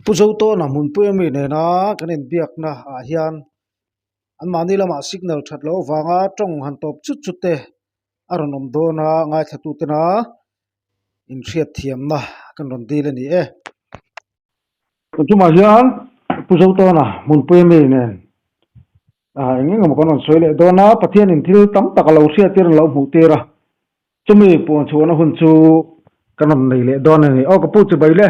Pu Zotawna hmunpui ami nena kan inbiakna ah hian anmahni lamah signal that loh avanga tawng han tawp chut chut te a rawn awm dawn a ngaithla tena inhriatthiamna kan rawn dil a ni e. Chumah hian Pu Zotawna hmunpui ami nen ah eng eng emaw kan rawn sawi leh dawn a, Pathianin thil tam tak a lo hriattir a lo hmuh tir a, chumi puan chhuahna hun chu kan rawn nei leh dawn a ni. Aw ka pu chibai le.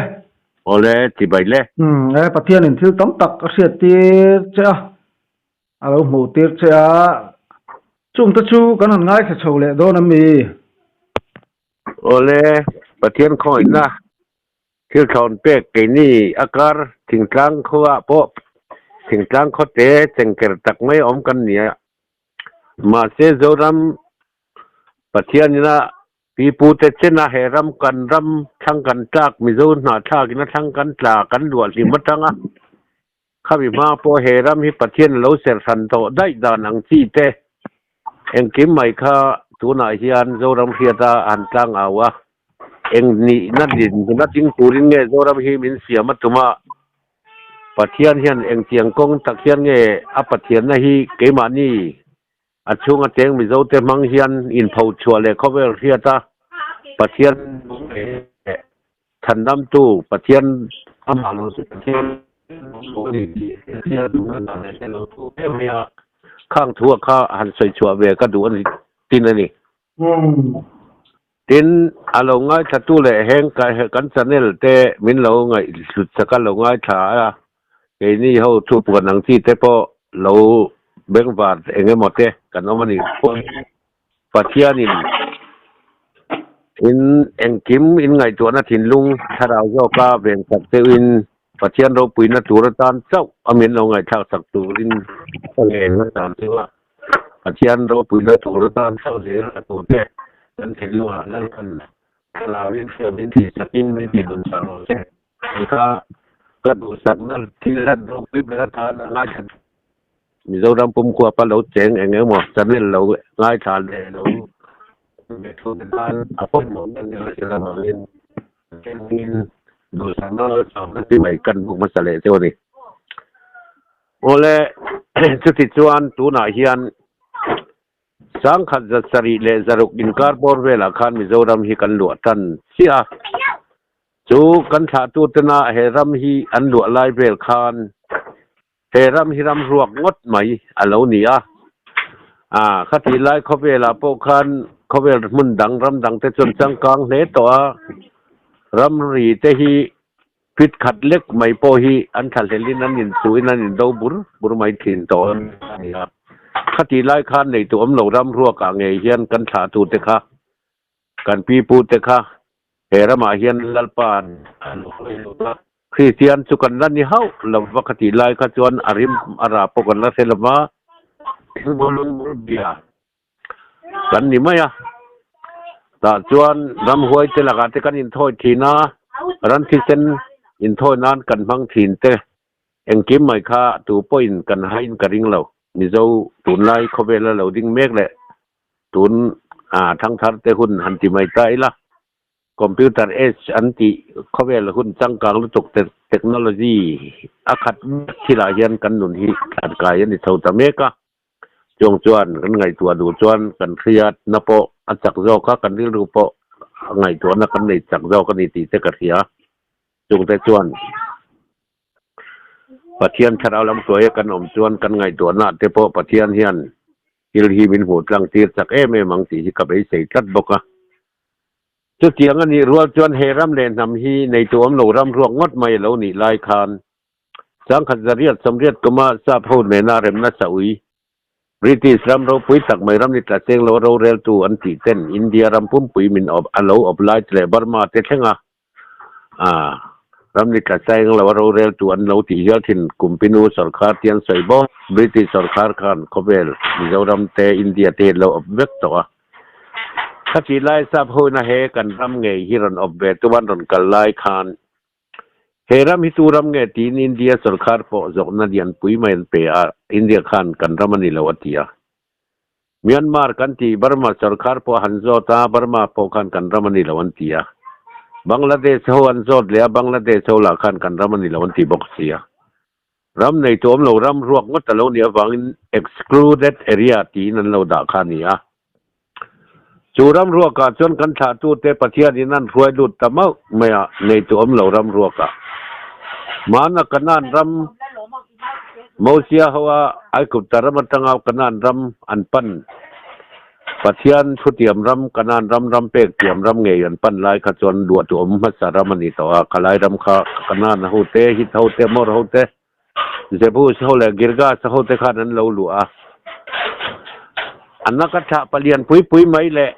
Awle chibai le. Umm e Pathianin thil tam tak a hriattir che a, a lo hmuh tir che a, chungte chu kan han ngaithla chho leh dawn a mi? Awle Pathian khawngaihna Thil thlawn pek keini a kar thingtlang khuaah pawh thingtlang khawte chengker tak mai awm kan ni a. Mahse Zoram Pathianina pipute chena he ram kan ram thlang kan tlak Mizo hnahthlakin a thlang kan tla kan luah hlim atanga Khami hma pawh he ram hi Pathian a lo ser hran tawh daih dan ang chi te engkim mai kha tunah hian Zoram hriata a han tlang au a, eng nihna dinhmuna ding turin nge Zoram hi min siam a tum a, Pathian hian engtiang kawng tak hian nge a Pathianna hi keimahni A chhunga cheng Mizote hmang hian inpho chhuah leh khawvel hriata Pathian nung leh chhandamtu Pathian amah lo chu Pathian nung lo a ni tih hriat duhna dan leh te lo thu em mai a, khang thu a kha han sawi chhuah ve ka duh a ni tin a ni. Tin, a lo ngaithlatu leh heng kan channel te min lo ngaihhlut chak a lo ngaithla a, keini ho thu puan ang chi te pawh lo bengvar eng emaw te kan awm a ni. Pathianin in engkim in ngaihtuahna thinlung thlarau zawka ven chak deuhin Pathian ropuina tur atan chauh a min lo ngaihthlak chak turin ka ngen a tan chu a. Pathian ropuina tur atan chauh zel a tute kan thinlungah Lalpan thlarauin hriamin tihsakin min ti dun chah rawh se. Hei kha ka duhsakna thil hlat ropui ber atan a ngaithla duh. Mizoram pumkhua pa lo cheng eng emaw channel lo ngaithla leh lo ve thu te tan a pawimawh na nia hrilh avangin thlengin duhsakna chauhna chi mai kan buk hmasa leh cheu a ni. Awle, chuti chuan tunah hian 1776 inkar bawr velah khan Mizoram hi kan luah tan chiah a. Chu kan thlahtutena he ram hi an luah lai vel khan he ram hi ram ruak ngawt mai a lo ni a. A, khatih lai khawvelah pawh khan khawvel hmun dang ram dangte chuan changkang hle tawh a, ramri te hi Pit khat lek mai pawh hi an thlahlelin an inchuhin an indo bur bur mai thin tawh a ni a. Khatih lai khan neitu awm lo ram ruakah ngei hian kan thlahtute kha, kan pipute kha he ramah hian Lalpa'n a lo hawi lut a. Kristian chu kan la ni hauh lo va, khatih lai kha chuan a rim a rah pawh kan la hre lo va, thingmul bia kan ni mai a. Tah chuan ramhuai te lakah te kan inthawi thin a, ran thisen inthawi nan kan hmang thin te engkim mai kha tu pawhin kan hain ka ring lo. Mizo tunlai khawvela lo ding mek leh tun thangthar te hun han ti mai ta ila. Computer age an tih khawvel hun changkang lutuk technology a khat mek thilah hian kan nun hi tlankai a ni chho ta mek a. Chung chuan kan ngaihtuah duh chuan kan hriatna pawh a chak zawk a, kan rilru pawh a ngaihtuahna kan nei chak zawk a ni tih te ka hria. Chungte chuan Pathian thlarau lam hruaia kan awm chuan kan ngaihtuahna te pawh Pathian hian thil hi min hmuh tlang tir chak em em ang tih hi ka beisei tlat bawk a. Chutiang a nih rual chuan he ram leh hnam hi neitu awm lo ram ruak ngawt mai a lo nih lai khan 1980 kuma sap ho nena remna saui, British ram ropui tak mai ram ni tla cheng lo roreltu an tih ten India ram pumpui min awp a lo awp lai leh Burma te thlenga ram ni tla cheng lo roreltu an lo tih hial thin Kumpinu sawrkhar te an sawi bawk. British sawrkhar khan khawvel Mizoram te India te hi an lo awp vek tawh a. Khatih lai sap ho ina he kan ram ngei hi rawn awp ve tuman rawn kal lai khan. He ram hi tu ram nge tiin India sorkar pawh zawhna lianpui mai an pe a, India khan kan ram a ni lo a ti a. Myanmar kan tih Burma sorkar pawh han zawt a, Burma pawh khan kan ram a ni lo an ti a. Bangladesh ho an zawt leh a, Bangladesh ho lah khan kan ram a ni lo an ti bawk si a. Ram nei tu awm lo ram ruak ngawt a lo nih avangin excluded area tiin an lo dah kha a ni a. Chu ram ruakah chuan kan thlahtute Pathianin an hruai lut ta mauh mai a, neitu awm lo ram ruakah. Hmana Kanaan ram Mosia hoa Aigupta ram atanga Kanaan ram an pan, Pathian thutiam ram Kanaan ram ram pek tiam ram ngei an pan lai kha chuan luahtu awm hmasa ram a ni tawh a, khalai ram kha Kanaan hote, Hit hote, Amor hote, Jebus ho leh Girgas ho te khan an lo luh a, an laka thlah palian pui pui mai leh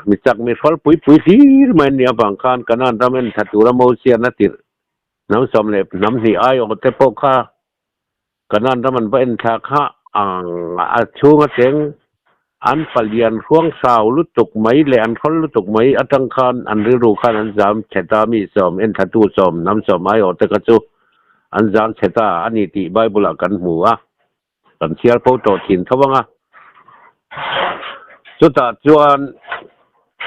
mi chak mi hrawl pui pui hlir mai an nih avang khan Kanaan ram en tha tura Mosian a tirh hnam sawm leh hnam hnih aiawh te pawh kha Kanaan ram an va en thla kha a chhung a cheng An palian hruang sau lutuk mai leh an hrawl lutuk mai atang khan an rilru khan an zam chhe ta mi sawm, enthlatu sawm, hnam sawm aiawh te kha chu an zam chhe ta a ni tih Bible ah kan hmu a, kan chhiar fo tawh thin tho ang a. Chutah chuan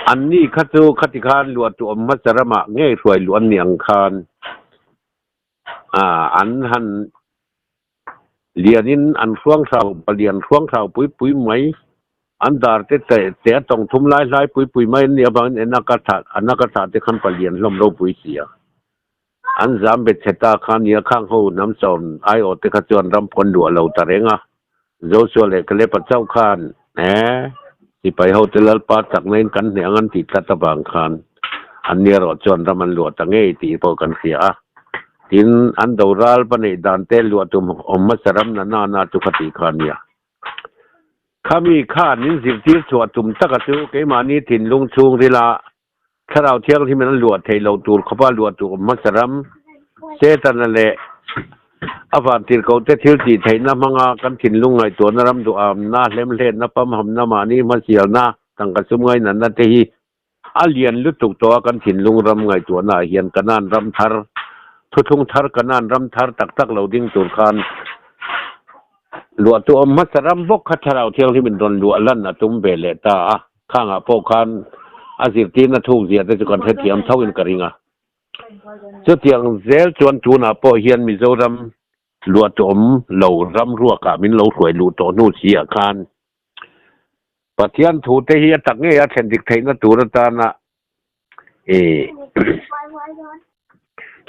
anni kha chu khati khan luahtu awm hmasa ramah ngei hruai luh an nih ang khan an han Lianin an hruang hrau, palian hruang hrau pui pui mai, an dar te te a tawng thum lai hlai pui pui mai an nih avangin Enaka thlah, Anaka thlah te khan palian hlawm ropui si a. An zam bet chhe ta kha nia khang ho hnam sawm aiawh te kha chuan ram pawn luah lo ta reng a. Joshua leh Caleb-a chauh khan he sipai ho te Lalpa chakna in kan hneh ang an tih tlat avang khan an ni erawh chuan ram an luah ta ngei tih pawh kan hria a. Tin, an do ral va neih dan te luah tum awm hmasa ram na na na chu kha tih kha a nia. Khami khan min zirtir chhuah tum taka chu keimahni thinlung chhungrila Thlarau Thianghlim in an luah theih loh tur khawpa luah tur awm hmasa ram, Setana leh a vantirhkoh te thil tih theihna hmanga kan thinlung ngaihtuahna ram duhamna, hlemhletna, pamhamna, mahni hmasialna, tangka sum ngainatna te hi a lian lutuk tawh a kan thinlung ram ngaihtuahna ah hian Kanaan ram thar, thuthlung thar Kanaan ram thar tak tak lo ding tur khan luahtu awm hmasa ram bawk kha Thlarau Thianghlim in rawn luah lan a tum ve leh ta a. Khangah pawh khan a zirtirna thuk zia te chu kan hrethiam tho in ka ring a. Chutiang zel chuan tunah pawh hian Mizoram luahtuawm lo ram ruakah min lo hruai luh tawh hnu si ah khan Pathian thu te hi a tak ngei a thlen dik theihna tur atana i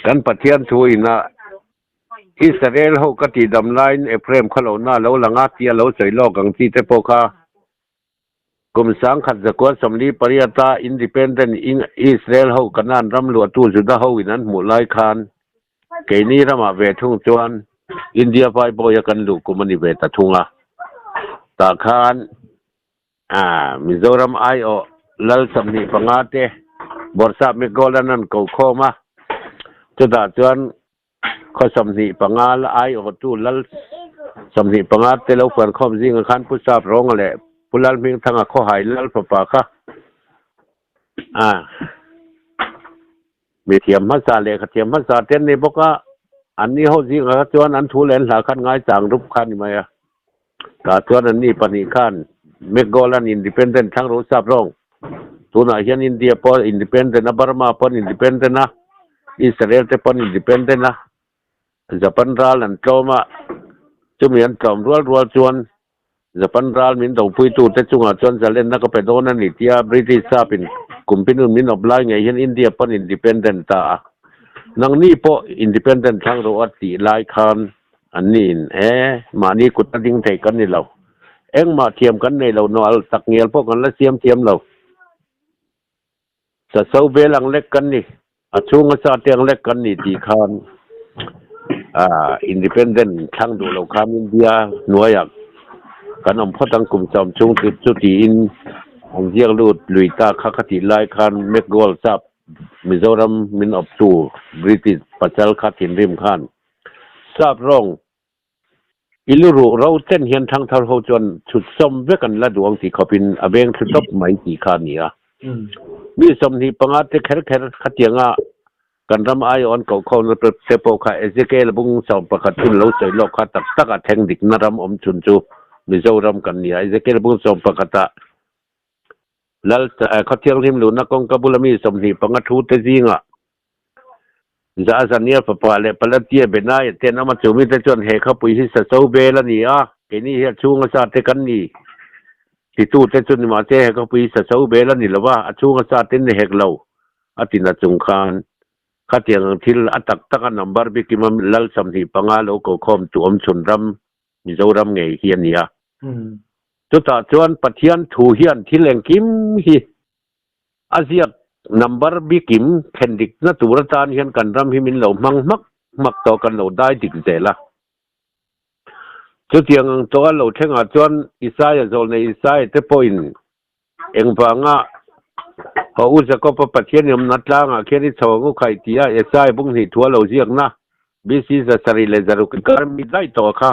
kan Pathian thu ina Israel ho ka tihdam laiin Ephraim khawlohna a lo lang a tia lo sawi lawk ang chi te pawh kha Kum 1948 Independent Israel ho Canaan ram luahtu Juda ho in an hmuh lai khan keini ramah ve thung chuan India vai bawi a kan luh kum a ni ve ta thung a. Tah khan Mizoram aiawh Lal 25 te Bawrhsap Migolan an ko khawm a, chutah chuan Khaw 25 la aiawhtu Lal 25 te lo fuan khawm zingah khan Pu Sap Rawnga leh Pu Lal Hmingthanga khawhai Lal fapa kha a mithiam hmasa lehkha thiam hmasa te an ni bawk a, an ni ho zingah kha chuan an thu leh an hla khan ngaichang rup kha a ni mai a. Tah chuan an ni pahnih khan McGolan Independent thlang ro sap rawng. Tunah hian India pawh independent a, Burma pawh an independent a, Israel te pawh an independent a, Japan ral an tlawm a, chumi an tlawm rual rual chuan Japan ral min dopuitu te chungah chuan zalenna ka pe dawn a ni tia British sapin kumpinu min awp lai ngei hian India pawh an independent ta a. Nangni pawh independent thlang rawh a tih lai khan An niin, E, mahni kut a ding thei kan ni lo. Engmah thiam kan nei lo, nawh tak ngial pawh kan la siam thiam lo. Sa so vel ang lek kan ni, a chhunga sa te ang lek kan ni tih khan independent thlang duh lo khan India hnuaiah kan awm phawt ang kum sawm chhung chu chu tiin an ziak lut lui ta kha kha tih lai khan McGold sap Mizoram min awptu British pasal kha thinrim khan Sap rawng i lu ruh ro chen hian thangthar ho chuan chhut sawm vek an la duh ang tih khawpin a veng thlu tawp mai tih kha a ni a. Mi 25 te kher kher khatianga. Kan ram aiawh an koh khawmna te pawh kha Ezekiel bung 11 hun lo sawi lawk kha tak tak a thleng dikna ram awm chhun chu Mizoram kan ni a. Ezekiel bung 11 ah Lal Khawthianghlim luhna kawngka bula mi 25 thu te zingah Zaazania fapa leh Palatia Benaia te an awm a, chu mite chuan he khawpui hi saso bel a ni a, keini hi a chhunga sa te kan ni titute chu ni mahse he khawpui hi saso bel a ni lo va, a chhunga sa te ni hek lo. A ti na chung khan khatiang ang thil a tak tak a number bikim a lal 25 lo ko khawm tu awm chhun ram Mizoram ngei hi a ni a. Chutah chuan Pathian thu hian thil engkim hi a ziak number bikim thlen dikna tur atan hian kan ram hi min lo hmang hmak hmak tawh kan lo dai dik zel a. Chutiang ang tawh a lo thlengah chuan Isaia zawlnei Isaia te pawhin Engvanga Haw U Jakob-a Pathian awmna tlangah khian i chho ang u khaih tia Esai bung hnih thu a lo ziakna BC 706 inkar mi daih tawh kha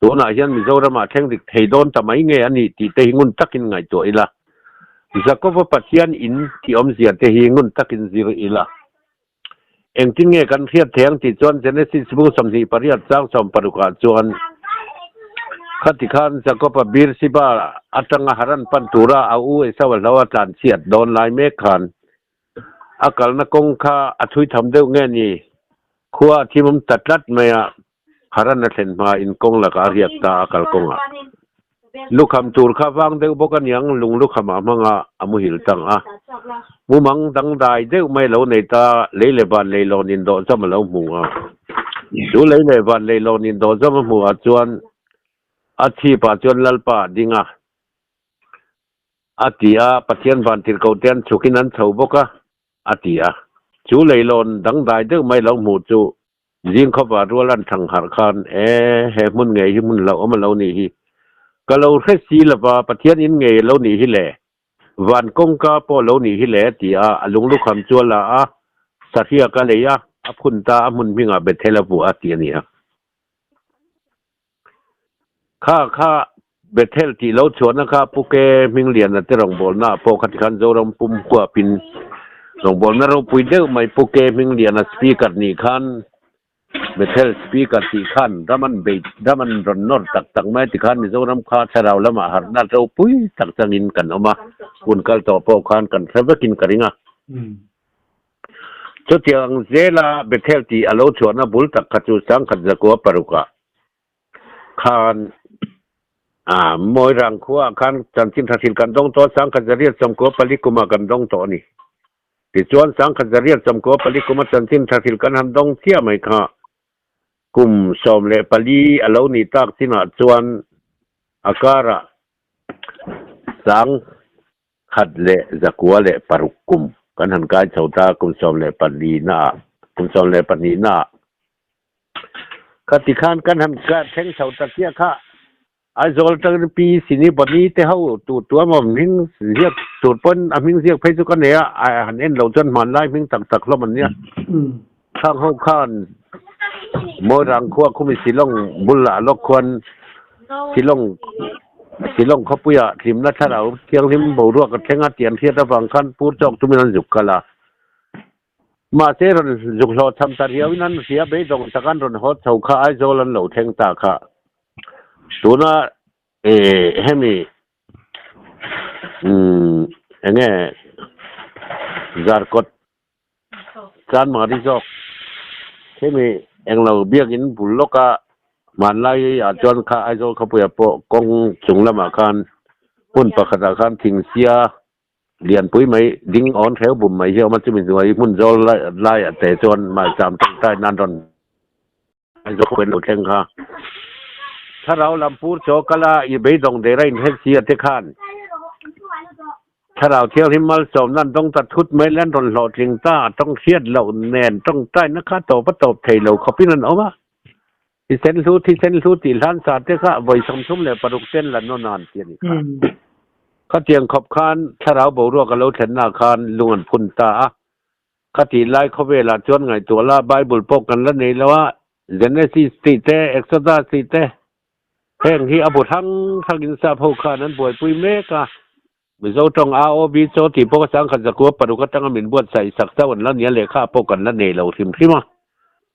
tunah hian Mizoramah thleng dik thei dawn ta mai nge a nih tih te hi ngun takin ngaihtuah ila. Jakob-a Pathian in tih awmzia te hi ngun takin zir ila. Engtin nge kan hriat thei ang tih chuan Genesis bung 28 chang 60 ah chuan khati khan Jakob-a Beersheba atanga Haran pan tura a u Esau a hlo a tlan chhiat dawn lai mek khan a kalna kawng kha a thui tham deuh nge ni khua a thimawm ta tlat mai a. Haran a thlen hma in kawng lakah a riak ta a kal kawngah. Lukham tur kha vang deuh bawk aniang lung lukham ah hmanga a muhil tang a. Mumang dangdai deuh mai lo nei ta lei leh van leilawn in dawh zam a lo hmu a. Chu lei leh van leilawn in dawh zam a hmuh ah chuan a chhip ah chuan Lalpa a ding a. A ti a, Pathian vantirhkoh te an chhuk in an chho bawk a, a ti a. Chu leilawn dangdai deuh mai lo hmuh chu Zing khawpa rual an thang harh khan, E, he hmun ngei hi hmun hlauhawm a lo nih hi. Ka lo hre si lova, Pathian in ngei a lo nih hi le. Van kawngka pawh a lo nih hi le, ti a, a lunglukham chu a la a, sahriak a lei a, a phun ta a hmun hmingah Bethel a vuah a, ti a ni a. Kha kha Bethel tih lo chhuahna kha Pu Ke Hmingliana te rawngbawlna ah pawh khati khan Zoram pum huapin rawngbawlna ropui deuh mai Pu Ke Hmingliana speaker nih khan Bethel speaker tih khan ram an bei ram an rawn nawr tak tak mai ti khan Mizoram kha thlarau lamah harhna ropui tak changin kan awm a, hun kal tawh pawh khan kan hre vekin ka ring a. Chutiang zela Bethel tih a lo chhuahna bul tak kha chu sangkhat zakua parukah khan Mawirang khuaah khan chanchin tha thil kan dawng tawh a, sangkhat 894 kumah kan dawng tawh a ni. Tichuan sangkhat 894 kuma chanchin tha thil kan han dawng chiah mai kha kum 14 a lo nih tak chinah chuan a karah 116 kum kan han kai chho ta kum 14 naah kum 12 naah Khati khan kan han thleng chho ta chiah kha Aizawl atangin Pi Sini Bawni te ho tur tuam a hming ziak tur pawn a hming ziak phei chu ka nei a, han en lo chuan hmanlai hming tak tak hlawm an nia. Khang ho khan Mawirang khua khumi Shillong bulah lawk khuan Shillong Shillong khawpuiah hlimna thlarau thianghlim boruak a thleng a tih an hriat avang khan pur chawk tumin an zuk kal a. Mahse rawn zuk hlawh cham ta riauin an hria beidawng tak an rawn haw chho kha Aizawl an lo thleng ta kha. Tuna hemi enge Zarkawt Chanmari zawk hemi englo biakin bul lawka hmanlai ah chuan kha Aizawl khawpuiah pawh kawng chung lamah khan hmun pakhatah khan thingsia Lianpui mai ding awn hreu bum mai hi a awm a, chumi hnuai hmun zawl laiah te chuan mahcham tawngtai nan rawn zawk lo thleng kha. Thlarau lam pur chaw kala i beidawng der a inhel si a te khan Thlarau Thianghlim malsawm nan dawng ta thut mai le an rawn hlawhtling ta, tawng hriat loh nen tawngtaina kha tawp a tawp thei lo khawpin an awm a. Thisen hlu, thisen hlu tih hlan sa te kha vawi 36 ten la nawn an ti a nih kha. Khatiang khawp khan thlarau boruak a lo thlenna khan lung an phun ta a. Khatih lai khawvelah chuan ngaihtuah la Bible pawh kan la nei lo a, Genesis tih te, Exodus tih te, heng hi a bu hrang hrangin sap ho khan an buaipui mek a. Mizo tawng AOB chaw tih pawh ka sangkhat zakua paruk atanga min buatsaih sak chauh an la nia lehkha pawh kan la nei lo hrim hrim a.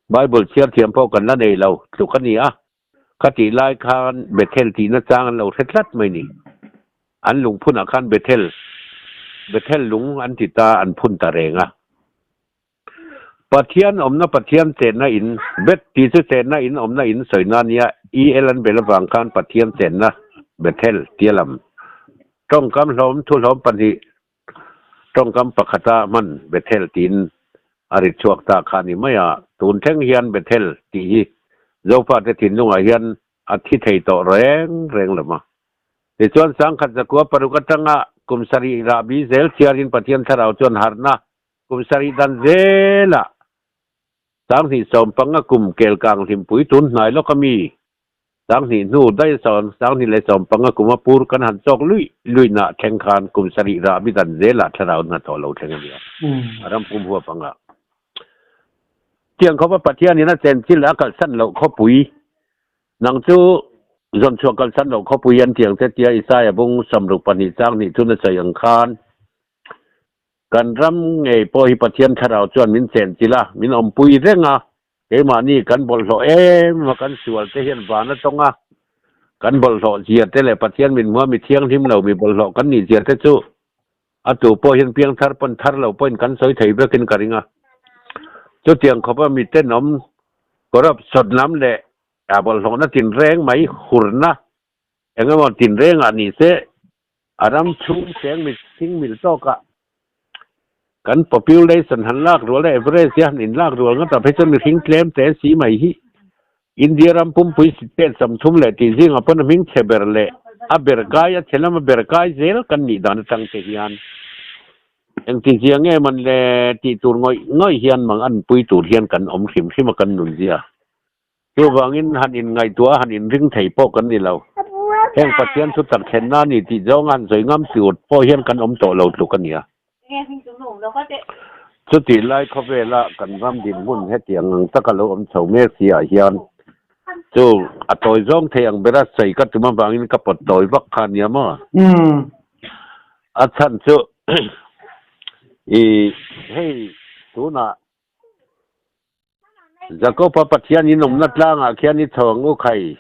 Bible chhiar thiam pawh kan la nei lo tluk a ni a. Khatih lai khan Bethel tihna chang an lo hre tlat mai ni. An lungphunah khan Bethel, Bethel lung an ti ta an phun ta reng a. Pathian awmna Pathian chenna in, Beth tih chu chenna in awmna in sawina a nia, EL an bel avang khan Pathian chenna Bethel tia lam tawngkam hlawm thuhlawm pahnih tawngkam pakhata hman Bethel tiin a ri chhuak ta kha a ni mai a, tun thleng hian Bethel tih hi Zofate thinlungah hian a thi thei tawh reng reng lo ma. Tichuan sangkhat zakua paruk atanga kum sarih rahbi zel chhiarin Pathian thlarau chuan harhna Kum sarih dan zelah sanghnih sawmpanga kum kelkang hlimpui tun hnai lawk a mi sanghnih hnu daih sawn sanghnih leh sawmpanga kuma pur kan han chawk luih luihna thleng khan kum sarih rahbi dan zelah thlarau hnathawh lo thleng a ni a, a ram pum huap anga. Tiang khawpa Pathianin a chenchilh a kalsan loh khawpui nang chu zawnchhuah kalsan loh khawpui an tiang che tia Isaia bung samruk pahnih changhnih chun a sawi ang khan Kan ram ngei pawh hi Pathian thlarau chuan min chenchilh a, min awmpui reng a, keimahni kan bawlhhlawh em a, kan sual te hian van a tawng a, kan bawlhhlawh zia te leh Pathian min hmua mi thianghlim lo mi bawlhhlawh kan nih zia te chu a tu pawh hian piangthar pawn thar lo pawhin kan sawi thei vekin ka ring a. Chutiang khawpa mi tenawm corrupt lam leh a bawlhhlawhna tinreng mai hurna engemaw tinrengah ni se A ram chhung cheng mihring mil tawkah kan population han lak rual a, average hi han inlak rual ngawt a, phei chuan mihring tlem te si mai hi India ram pumpui state sawmthum leh tih zingah pawn a hming chhe ber leh a ber kai a chhe lama ber kai zel kan nih dan atang te hian engti zia nge man le tih tur ngawih ngawih hian mang an pui tur hian kan awm hrim hrim a kan nun zia. Chuvangin han inngaihtuah a han inring thei pawh kan ni lo. Heng Pathian thu tak thlenna a ni tih zawng a han sawi ngam tur pawh hian kan awm tawh lo tluk a nia. Chutih lai khawvela kan ram dinhmun hetiang ang taka lo awm chho mek si ah hian chu a tawi zawng thei ang bera sawi ka tum avangin ka pawt tawi vak kha a nia maw? A chhan chu i hei tunah Jakob-a Pathian in awmna tlangah khian i chho ang u khai.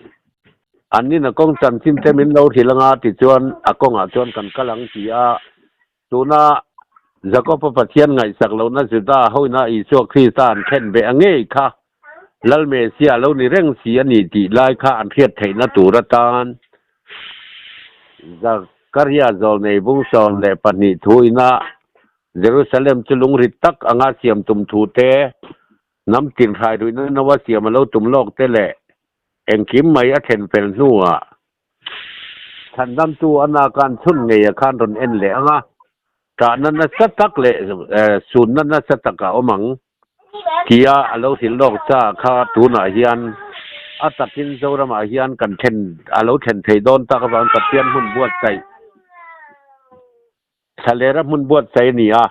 Annin a kawng chanchin te min lo hrilh anga tichuan a kawngah chuan kan kal ang ti a. Tuna Jakob-a Pathian ngaihsak lohna Juda hoina Isua Krista an khen ve a ngei kha Lal Messiah lo ni reng si a ni tih lai kha an hriat theihna tur atan Zakaria zawlnei bung 12 thu ina Jerusalem chu lungrit tak anga siam tum thu te, hnam tinhrai ruihna naua siam a lo tum lawk te leh engkim mai a thlen fel hnuah chhandamtu a nakan chhun ngei a khan rawn en leh ang a, ṭahna nasa tak leh sunna nasa tak a awm ang tia a lo hrilh lawk cha kha tunah hian a takin Zoramah hian kan thlen a lo thlen thei dawn tak avang Pathian hmun buatsaih Thlaler a hmun buatsaih a ni a.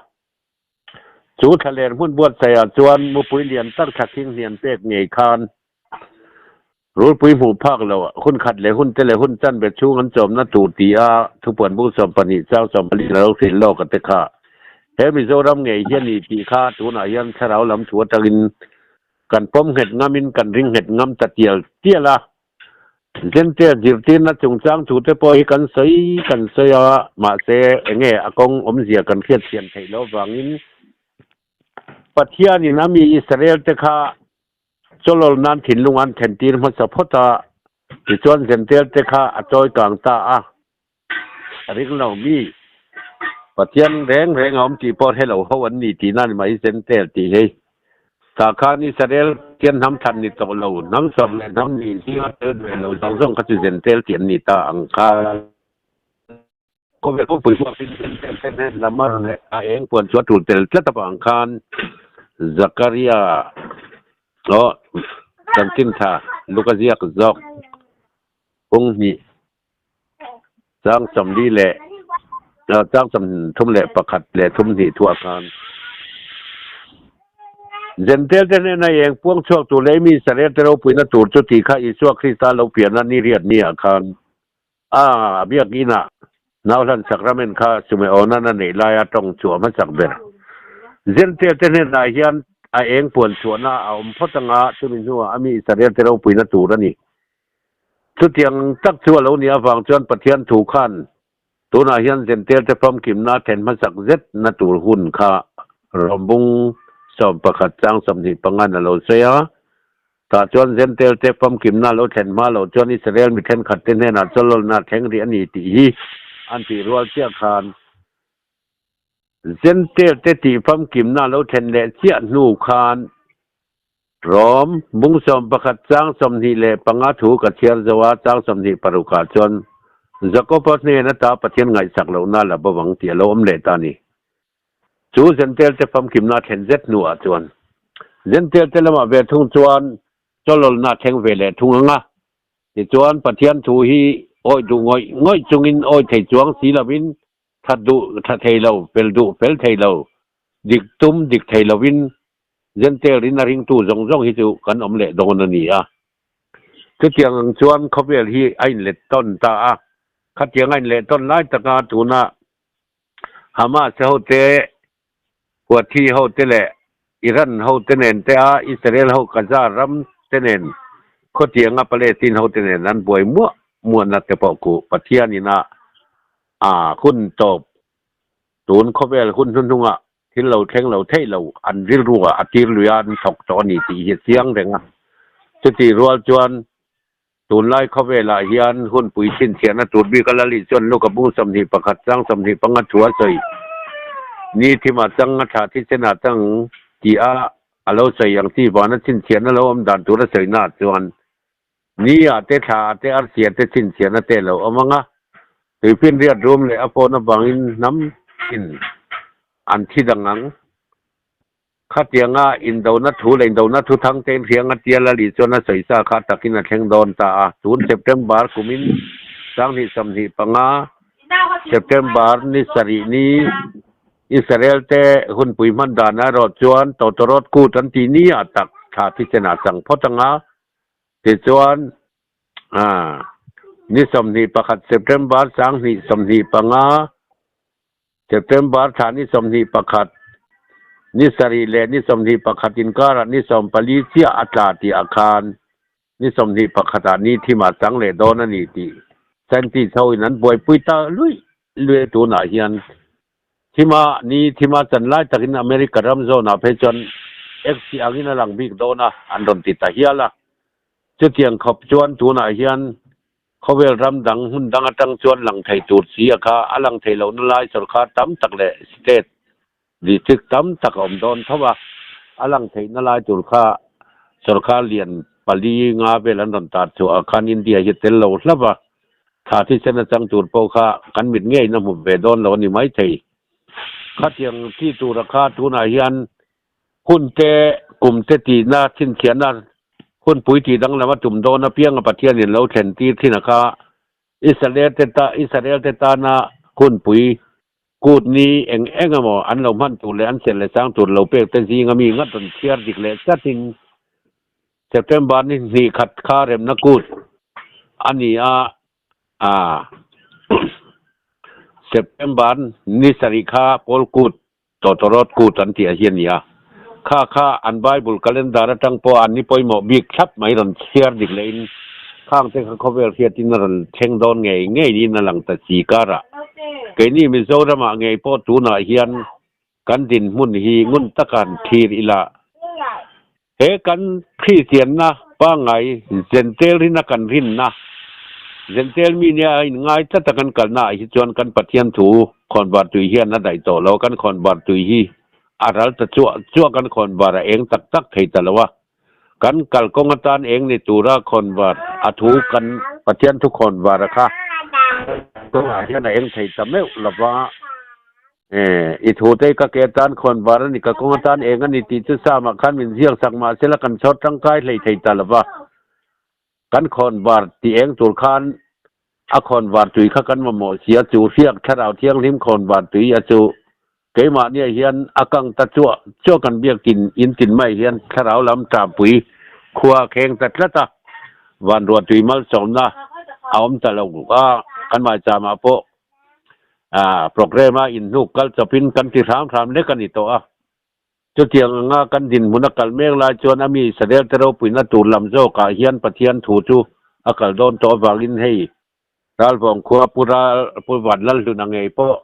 Chu thlaler hmun buatsaihah chuan mupui lian tak thlakhing hnian pek ngei khan rulpui hmuh phak loh hun khat leh hun te leh hun chanve chhung an chawmna tur ti a thupuan bung 12 chang 14 a lo hrilh lawk a te kha. He Mizoram ngei hi a ni tih kha tunah hian thlarau lam thu atangin kan pawm nghet ngamin kan ring nghet ngam ta tial tial a. Zente zirtirna chungchang thute pawh hi kan sawi kan sawi a, mahse enge a kawng awmzia kan hriat thiam theih loh avangin Pathianin a mi Israel te kha chawlawl nan thinlung an thlentir hmasa phawt a, tichuan Zentel te kha a chawi kang ta a, a ring lo mi Pathian reng reng a awm tih pawh hre lo ho an ni tihna a ni mai Zentel tih hi. Tah khan Israel Pathian hnam thlan ni tawh lo, hnam sawm leh hnam ni zinga tel ve lo zawng zawng kha chu Zentel tih an ni ta ang kha. Khawvel pumpui huapin Zentel te hnen lam a rawn a eng puan chu a tul tel tlat avang khan Zakaria aw chanchin tha Luka ziak zawk pung hnih Chang 43 leh chang 31 leh 32 thuah khan Jentail te hnena eng puang chhuak tur leh mi Israel te ropuina tur chu tih kha Isua Krista lo pianna ni riat niah khan a biakinah. Nauhlan Sacrament kha Sumeonan a neih laia tawng chhuah hmasak ber. Zentail te hnenah hian a eng puan chhuahna a awm phawt anga chumi hnuah a mi Israel te ropuina tur a ni. Chutiang tak chu a lo nih avang chuan Pathian thu khan tunah hian Zentail te famkimna thlen hmasak zet na tur hun kha Rawmbung 11 chang 25 in a lo sawi a. Tah chuan Zentail te famkimna lo thlen hma loh chuan Israel mi thenkhat te hnenah chawlawlna a thleng rih a ni tih hi an tih rual chiah khan Zentail te tih famkimna lo thlen leh chiah hnu khan Rom bung 11 chang 25 thu ka chhiar zo a, chang 26 ah chuan Jakoba hnen ata Pathian ngaihsak lohna la bo ang tih a lo awm leh ta a ni. Chu Zentail te famkimna a thlen zet hnuah chuan Zentail te lamah ve thung chuan chawlawlna a thleng ve leh thung ang a. Tichuan Pathian thu hi awih duh ngawih ngawih chungin awih thei chuang si lovin that duh tha thei lo, fel duh fel thei lo, dik tum dik thei lovin Zentail in a ringtu zawng zawng hi chu kan awm leh dawn a ni a. Chutiang ang chuan khawvel hi a inlet tawn ta a. Khatiang a inleh tawn lai taka tuna Hamas hote, Houthi hote leh Iran hote nen te a Israel ho Gaza ram te nen khawtianga Palestine hote nen an buai muah muahna te pawh khu Pathian ina a hun tawp tun khawvel hun hnuhnunga thil lo thleng lo theih lo an rilru ah a tir lui a an thawk tawh a ni tih hi a chiang reng a. Chutih rual chuan Tunlai khawvelah hian hunpui chhinchhiahna tur bik a la lih chuan Luka bung 21 chang 25 thu a sawi. Ni thimah chang a thlah thisenah chang tih a a lo sawi ang chi vana chhinchhiahna lo awm dan tur a sawina ah chuan ni ah te thla ah te arsia te chhinchhiahna te a lo awm ang a, tuifinriat rum leh a phone avangin hnam in an thi dang ang. Khatianga indona thu leh indona thu thang te inhriang a tia Lali chuan a sawi sa kha takin a thleng dawn ta a. Tun September kumin 2025 September ni sarih ni Israel te hunpui hman dan erawh chuan Tawtawrawt kut an tih ni ah tak thla thisen ah chang phawt ang a. Tichuan ni 21 September 2025 September thla ni 21, ni sarih leh ni 21 inkarah ni 14 chiah a tla tih ah khan ni 21 ah ni thimah chang leh dawn a ni tih scientist ho in an buaipui ta luih luih a tunah hian thima ni thima chan lai takin America ram zawnah phei chuan X tih angin a lang bik dawn a an rawn ti ta hial a chutiang khawp chuan tunah hian Khawvel ram dang hmun dang atang chuan lang thei tur chi a kha a lang thei lohna lai sorkar tam tak leh state, district tam tak a awm dawn tho a, a lang theihna lai tur kha sorkar lian pali nga vel an rawn tar chhuah ah khan India hi a tel lo hlauh a, thla thisen atang tur pawh kha kan mit ngeiin a hmu ve dawn lo a ni maithei. Khatiang chi tura kha tunah hian Hun te, kum te tihna, chhinchhiahna, hunpui tih danglam a tum dawn apianga Pathianin lo thlen tir thin a kha Israel te ta, Israel te tana hunpui kut ni eng eng emaw an lo hman tur leh an serh leh sang tur lo pek te zinga mi ngat rawn chhiar dik leh tlatin September ni hnih khat kha remna kut a ni a, a September ni sarih kha pawl kut Tawtawrawt kut an tih a hi a ni a. Kha kha an Bible calendar atang pawh an ni pawimawh bik thlap mai rawn chhiar dik lehin khang te kha khawvel hriatin a rawn thleng dawn ngei ngei niin a lang ta si karah keini Mizoramah ngei pawh tunah hian kan dinhmun hi ngun taka han thlir ila He kan Kristianna pangngai Jentail rina kan rinna, Jentail mi nia a inngai tlat a kan kalna ah hi chuan kan Pathian thu khawnvar tui hian a daih tawh lo a, kan khawnvar tui hi a ral ta chuah chuah kan khawnvar a eng tak tak thei ta lo a, kan kalkawng atan eng ni tura khawnvar a thu kan Pathian thu khawnvar a kha kawngah hian a eng thei ta meuh lo va. I thu te ka ke atan khawn var a ni, ka kawng atan eng a ni tih chu Sam-ah khan min ziak sak mah sela kan chhawr tangkai hlei thei ta lo va. Kan khawn var tih eng tur khan a khawn var tui kha kan mamawh si a, chu hriak thlarau thianghlim khawn var tui a chu keimahniah hian a kang ta chuah chuah kan biak tin in tin mai hian thlarau lam ṭampui khua a kheng ta tlat a, vanruah tui malsawmna a awm ta lo a, kan maicham ah pawh. Ah, programme a inhnuk kal chawpin kan ti hram hram lek a ni tawh a. Chutiang anga kan dinhmun a kal mek lai chuan a mi Israel te ropuina tur lam zawkah hian Pathian thu chu a kal dawn tawh avangin hei Ralvawng khua Pu Ral Pu Vanlalhluna ngei pawh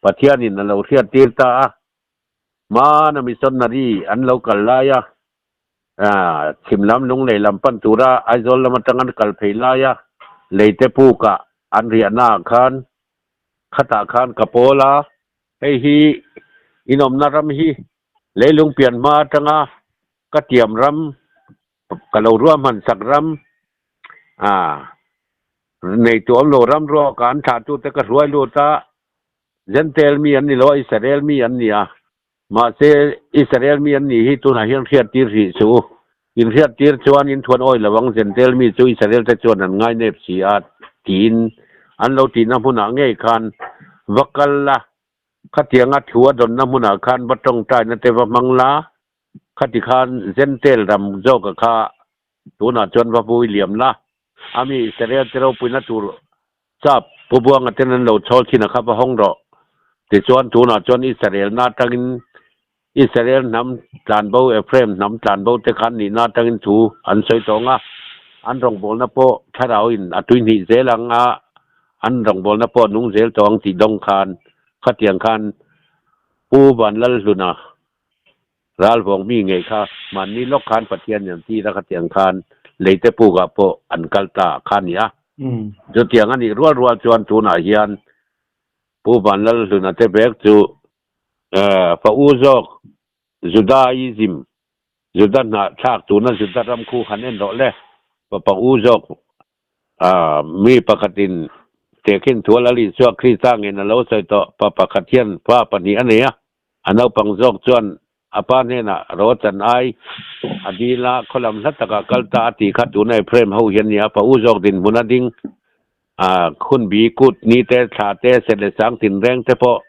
Pathianin a lo hriattir ta a. Hmana missionary an lo kal lai a, chhim lam Lunglei lam pan tura Aizawl lam atang an kal phei lai a, leite pukah an riahna ah khan khatah khan ka pawl a, hei hi inawmna ram hi leilung pian hma atanga ka tiam ram, ka lo ruahman sak ram, neitu awm lo ram ruakah an thlahtute ka hruai lut a, Jentail mi an ni lo a, Israel mi an ni a. Mahse, Israel mi an nih hi tunah hian hriattir hrih suh u. In hriattir chuan in thuan awi lo ang, Jentail mi chu Israel te chuan an ngainep si a, tiin an lo tihna hmunah ngei khan va kal la, khatianga thu a dawnna hmunah khan va tawngtaina te va hmang la, khati khan Jentail ram zawka kha tunah chuan va vui liam la. A mi Israel te ropuina tur chap Pu Buanga ten an lo chhawl thin a kha va hawng rawh. Tichuan tunah chuan Israel na atangin Israel hnam tlanbo Ephraim hnam tlanbo te khan nihna atangin thu an sawi tawng a, an rawngbawlna pawh thlarau in a tuihnih zel ang a, an rawngbawlna pawh a nung zel tawh ang tih dawng khan khatiang khan Pu Vanlalhluna Ralvawng mi ngei kha mahni lawk khan Pathian in an tir a khatiang khan leite pukah pawh an kal ta kha a ni a. Chutiang a nih rual rual chuan tunah hian Pu Vanlalhluna te bek chu fa u zawk Judaism, Juda hnahthlak tuna Juda ram khu han en rawh le, fapa u zawk mi pakhatin tehkhin thual a lihchhuak Krista ngei na lo sawi tawh pa pakhat hian fa pahnih a nei a. A naupang zawk chuan a pa hnenah ro chan ai a dil a, khawlam hla takah kal ta a tih kha tuna Ephraim ho hian nia pa u zawk dinhmun a ding a, Khunbi kut ni te, thla te, set leh sang tinreng te pawh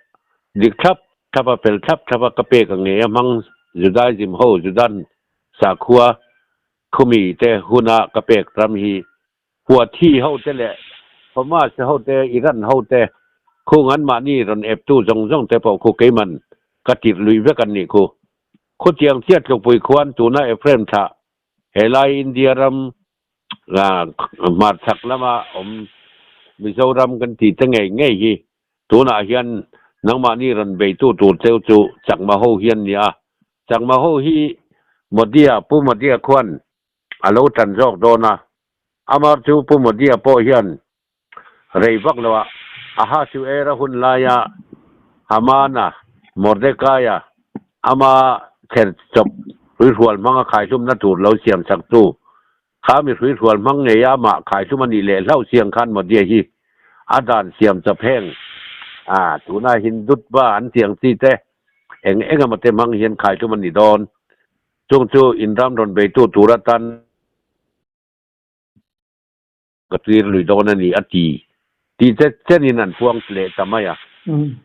dik thlap thlap a, fel thlap thlap a ka pek ang ngei a hmang Judaism ho Judan sakhua khumi te huna ka pek ram hi Huathi hote leh Hamas hote, Iran hote khung an mahni rawn eptu zawng zawng te pawh khu keiman ka tirh lui vek an nih khu. Khutiang chiat tlukpui khuan tuna Ephraim thlah helai India ram hmarchhak lama awm Mizoram kan tih te ngei ngei hi tunah hian nangmahni rawn beitu tur cheu chu Chakma ho hian nia. Chakma ho hi Modia, Pu Modia khuan a lo tan zawk dawn a, amar chu Pu Modia pawh hian rei vak lo a, Ahasuera hun laia Hamana, Mordekaia, ama chher chawp hruihrual hmanga khaihlumna tur lo siam chak tu, kha mi hruihrual hmang ngeia amah khaihlum a nih leh hlauh siang khan Modia hi a dan siam chawp heng a, tuna Hindutva an tiang chi te eng eng emaw te hmang hian khaihlum a ni dawn. Chung chu in ram rawn beitu tur atan ka tir lui dawn a ni a ti tih che chenin an puang leh ta mai a.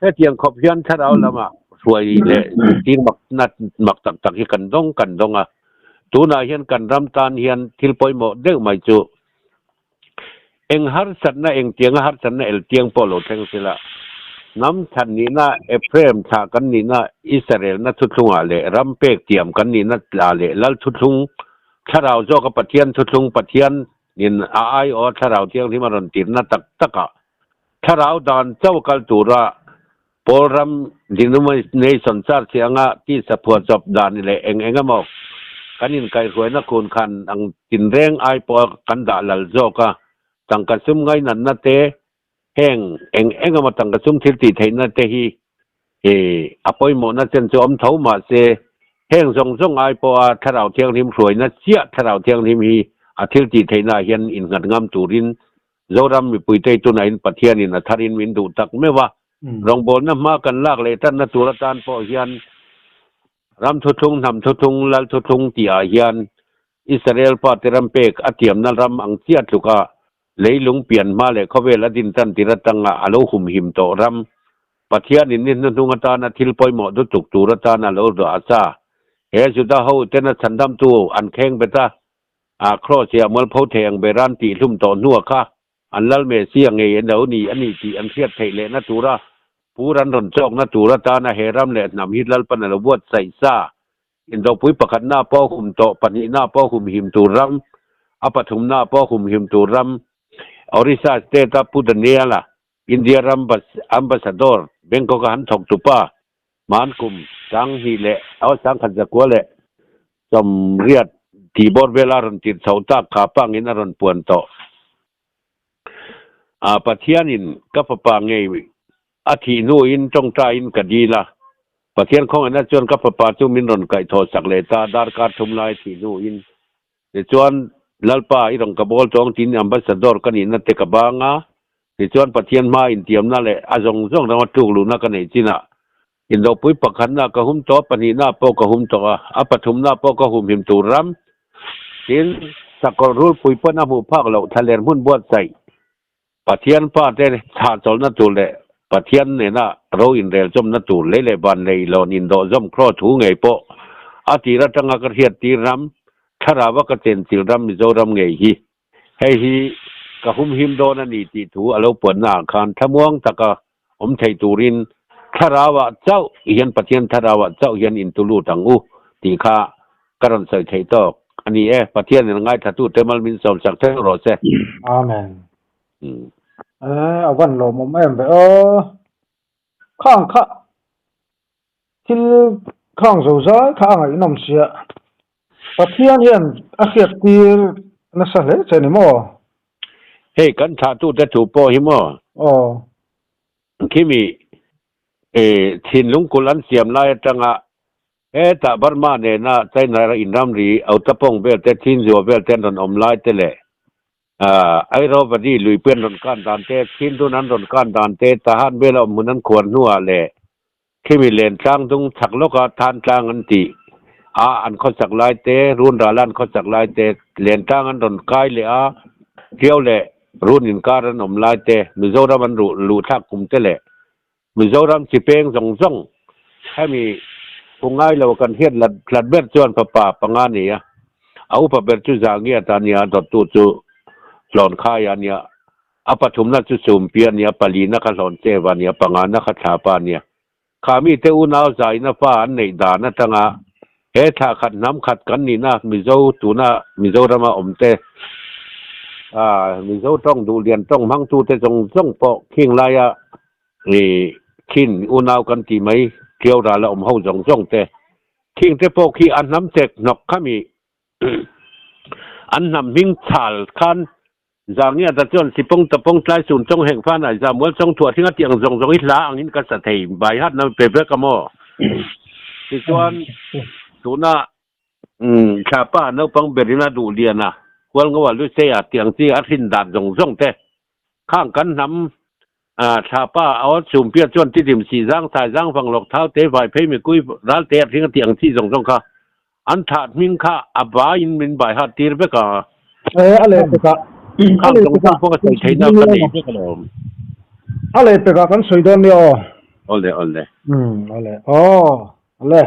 Hetiang khawp hian thlarau lamah hruai leh zirtir mak nat mak tak tak hi kan dawng kan dawng a. Tunah hian kan ram tan hian thil pawimawh deuh mai chu Eng harsatna engtianga harsatna eltiang pawh lo thleng sela, hnam chhan nihna, Ephraim thlah kan nihna, Israelna thuthlungah leh ram pek tiam kan nihna tla leh Lal thuthlung, Thlarau zawka Pathian thuthlung, Pathian in a aiawha Thlarau Thianghlim a rawn tirna tak takah Thlarau dan chauh kal tura Pawl ram denomination church hi anga tisa phuahchawp dan leh eng eng emaw kan inkaihhruaina khun khan ang tinreng ai pawh kan dah lal zawk a, tangka sum ngainatna te, heng eng eng emaw tangka sum thil tih theihna te hi a pawimawhna chen chu awm tho mahse heng zawng zawng ai pawha Thlarau Thianghlim hruaina chiah Thlarau Thianghlim hi a thil tih theihna ah hian innghat ngam turin Zoram mipuite tunahin Pathianin a tharin min duh tak meuh a, rawngbawlna hma kan lak leh tanna tur atan pawh hian ram thuthlung, hnam thuthlung, lal thuthlung tihah hian Israel pate ram pek a tiamna ram ang chiah tluka leilung pian hma leh khawvel a din tan tir atanga a lo humhim tawh ram Pathianin ni hnuhnung atana thil pawimawh dutuk tur atana lo dah a sa. He Juda ho tena chhandamtu an kheng bet a, A Kraws hi a mualpho thei ang ber a an tih hlum tawh hnuah kha. an Lal Messia ngei an lo ni a ni tih an hriat theih lehna tura pur an rawn chawkna tur atana he ram leh hnam hi Lalpan a lo buatsaih sa. Indopui pakhatna pawh hum tawh, pahnihna pawh humhim tur ram, a pathumna pawh humhim tur ram, Orissa state-a Pu Daniel-a, India ram Ambassador, Bangkok-a han thawk tupa, hman kum 2000 leh 1900 leh 80 tih bawr vela rawn tirh chhoh tak kha pangin a rawn puan tawh. A Pathianin ka fapa ngei a thih hnuin tawngtaiin ka dil a. Pathian khawngaihna chuan ka fapa chu min rawn kaihthawh sak leh ta darkar thum lai thih hnuin. Tichuan, Lalpa, i rawn ka bawl tawng tiin Ambassador ka nihna te ka bang a. Tichuan, Pathian hmaa intiamna leh a zawng zawng rama tluk luhna ka neih chinah Indopui pakhatna ka hum tawh, pahnihna pawh ka hum tawh a, a pathumna pawh ka humhim tur ram. Tin, sakawlh rulpui pawn a hmuh phak loh thlaler hmun buatsaih Pathian pa te chhahchawlhna tur leh Pathian nena ro inrel chawmna tur lei leh van nei lawn indawh zawm khaw thu ngei pawh a tir atanga ka hriat tir ram, thlarau a ka chenchilh ram Mizoram ngei hi hei hi ka humhim dawn a ni tih thu a lo puanna ah khan thlamuang taka awm thei turin thlarau ah chauh hian Pathian thlarau ah chauh hian intulut ang u tih kha ka rawn sawi theih tawk a ni e. Pathian in ngaithla tu te mal min sawm sak theuh rawh se. Amen. E a van lawmawm em ve aw. Khang kha thil khang zo zai kha a ngaihnawm sia. Pathian hian a hriat tir nasa hle che ni maw? Hei kan thlahtute thu pawh hi maw? Aw. Khimi thinlung kulh an siam lai atanga hetah Burma nena China inramri Outapong vel te Thinzua vel te an rawn awm lai te leh Airawvadi luipui an rawn kan dan te, Thindun an rawn kan dan te, Tahan vela awm hmun an khuar hnuah leh Khimi len tlang dung chhak lawka than tlang an tih a, an khawsak lai te, run rala an khawsak lai te, len tlang an rawn kai leh a, Tiau leh run inkar an awm lai te, Mizoram an ruh luh thlak kum te leh Mizoram chi peng zawng zawng hemi hu ngai lo kan hriat lat hlat ber chuan fapa panga a ni a, a upa ber chu Zangiat a nia, dawttu chu Hlawnkhai a nia, A pathumna chu Chumpi a nia, palina kha Hlawncheva a nia, pangana kha Thlapa a nia. Kha mite unau zaina fa an neih dan atanga he thla khat hnam khat kan nihna Mizo tuna Mizorama awmte, Mizo tawng duhlian tawng hmangtute zawng zawng pawh khing laia khin unau kan tih mai Tiau rala awm ho zawng zawng te khing te pawh khi a hnam chek hnawk khami an hnam hming chhal khan Zangiat a chuan Sipawng Tapawng tlai sun chawng heng fan ai za mual chawng thuah hringa tiang zawng zawng hi hla angin ka sa thei bai hat na pe vek a maw? Tichuan tuna thlapa naupang berin a duh lian a Hualngo a Lusei a tiang chi a hrin dan zawng zawng te khang kan hnam thlapa a aw chhumpiat chuan tidim si zang thai zang vang lawk thau te vai phei mikui ral te a hringa tiang chi zawng zawng kha An thah hming kha a baiin min bai hat tir vek a. E, a leh pekah. Khang zawng zawng pawh ka sawi theihna ka nei vek alawm. A leh pekah kan sawi dawn nia aw. Awle, awle. Umm, awle. Aw, awle.